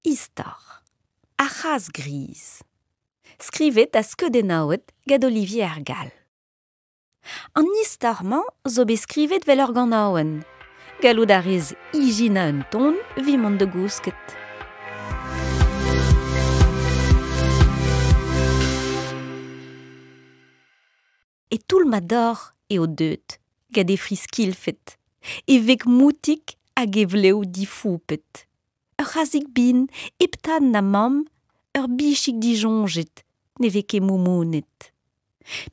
Istor. Ar c'hazh griz. Skrivet ha skeudennaouet gant Olivier ar Gall. An istor-mañ zo bet skrivet 'vel ur ganaouenn. Gallout a rez ijinañ un ton evit mont da gousket. E toull ma dor eo deuet, gant e fri skilfet, e veg moutik hag e vlev difoupet. Ur c'hazig bihan, hep tad na mamm, ur bichig disoñjet, ne vez ket moumounet.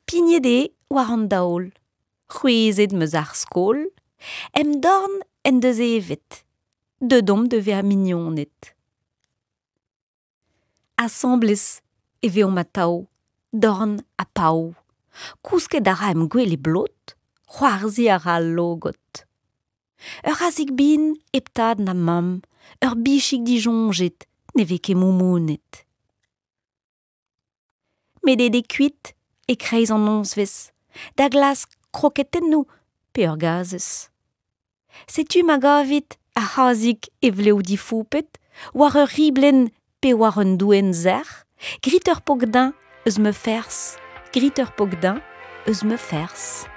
Pignet eo war an daol, c'hwezhet 'm eus ar skol, em dorn en deus evet, deuet omp da vezañ mignoned. Asambles e vezomp atav, dorn ha pav. Kousket a ra em gwele blot, c'hoarzhiñ a ra al logod. Ur c'hazig bihan hep tad na mamm, ur bichig disoñjet ne vez ket moumounet. Met aet eo kuit e-kreiz an nozvezh da glask kroketennoù pe ur gazhez. Setu ma gavit ar c'hazig e vlev difoupet war ur riblenn pe war un doenn sec'h, grit ur pok din eus ma ferzh, grit ur pok din eus ma ferzh.